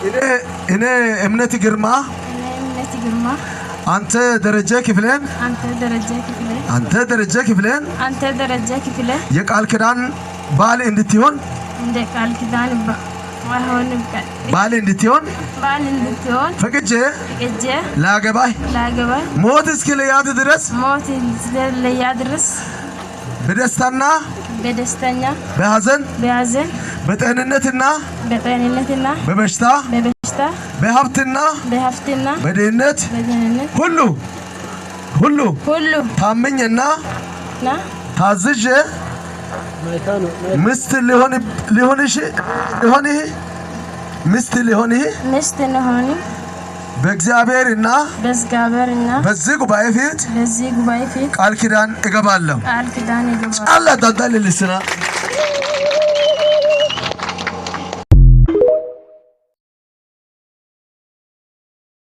እኔ እምነት ግርማ፣ እኔ እምነት ግርማ፣ አንተ ደረጀ ክፍሌን፣ አንተ ደረጀ ክፍሌ፣ አንተ ደረጀ ክፍሌን አንተ ደረጀ ክፍሌ የቃል ኪዳን ባል እንድትሆን፣ እንደ ቃል ኪዳን አይሆንም ባል እንድትሆን ባል እንድትሆን ፈቅጄ ፈቅጄ ላገባህ፣ ላገባህ ሞት እስኪለያት ድረስ፣ ሞት እስኪለያ ድረስ በደስታና በደስተኛ በሐዘን፣ በሐዘን፣ በጤንነትና በጤንነትና በበሽታ፣ በበሽታ፣ በሀብትና በሀብትና በድህነት በድህነት ሁሉ ሁሉ ሁሉ ታምኜና ና ታዝዤ ሚስት ሊሆን ሊሆንሽ ሊሆንህ ሚስት ሊሆንህ ሚስት እንሆን በእግዚአብሔርና በእግዚአብሔርና በዚህ ጉባኤ ፊት በዚህ ጉባኤ ፊት ቃል ኪዳን እገባለሁ። ቃል ኪዳን እገባለሁ። ጫላ ዳዳል ልስና